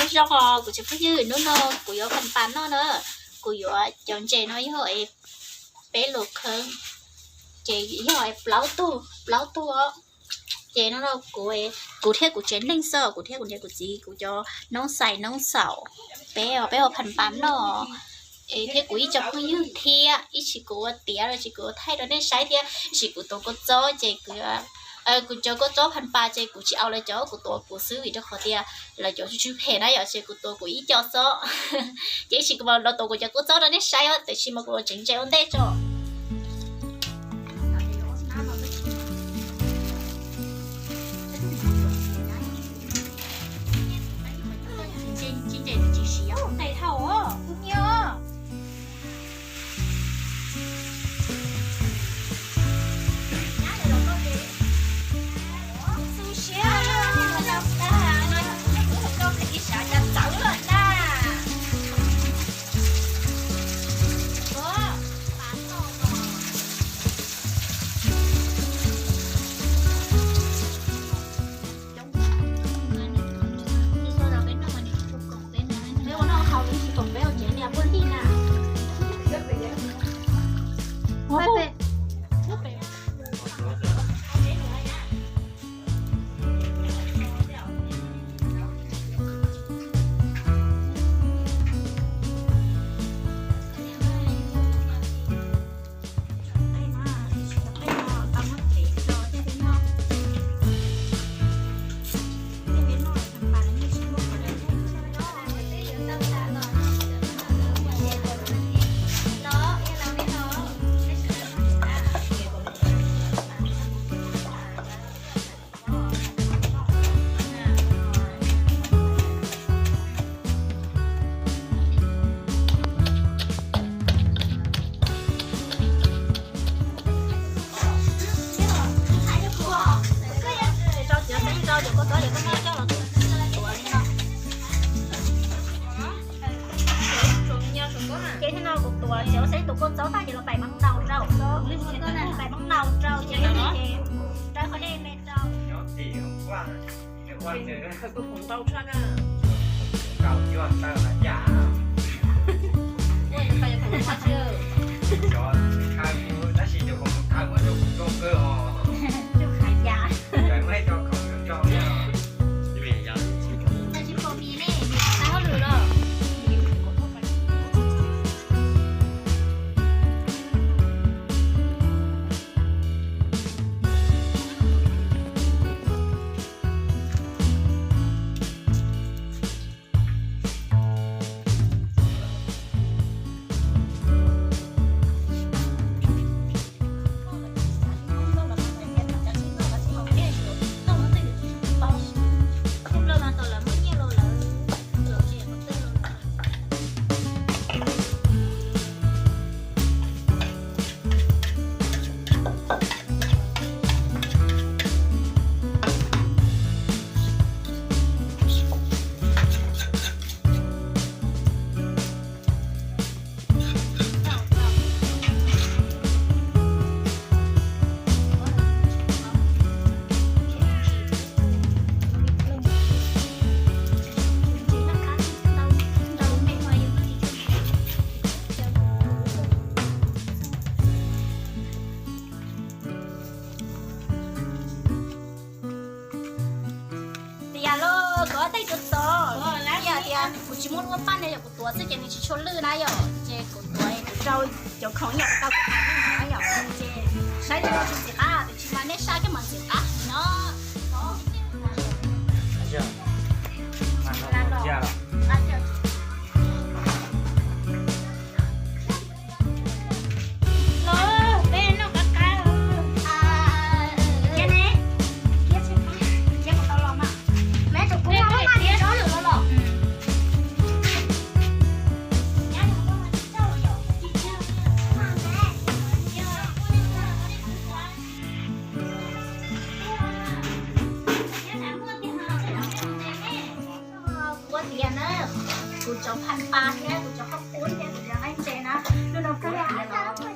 Zoo os kuv cov phooj ywg, hnub no kuv yuav phan pas noj na. Kuv yuav cov ntses no yog peb lus kheeb, ces yog plaub tug, plaub tug os. Ces no kuv, kuv thiab kuv tsev neeg xwb, kuv thiab kuv niam kuv txiv, kuv cov noob xais noob xaus, peb, peb ua phan pas noj. Es thiab kuv ib co phooj ywg thiab, ib sim kuv ua tiav los sis kuv ua thaij rau nej saib thiab, ib sim kuv tuav kua txob ces kuv, kuv cov kua txob phan pas ces kuv tsis au lawv cov, kuv tuav kuv xwb vim rau qhov tias lawv cov tsw tsw phem na yom, ces kuv tuav kuv ib co xwb. Ces ib sim kuv mam los tuav kuv cov kua txob rau nej saib os, tiam sis mas kuv los tsev ntses ua ntej tso. Ces no kuv tuav cov xeeb tus kua txob tag ces los pais mab nau rau, pais mab nau rau ces rau qhov dej me rau. Tias los kuv ob teg tuav txog, yog tias kuv tsis muaj lub paj ne yom, kuv tuav xwb ces nws tsis tshua lwj na yom, ces kuv tuav kuv rau cov khoom yom, tau kuv hais nej na yom, ces saib li tsis ntxim qab, tiam sis mas nej saib coj mas ntxim qab no. Kuv ua tiav na, kuv cov phan pas thiab kuv cov qhaub qub thiab kuv cov qaib ntses na, lub no kuv ua tiav los.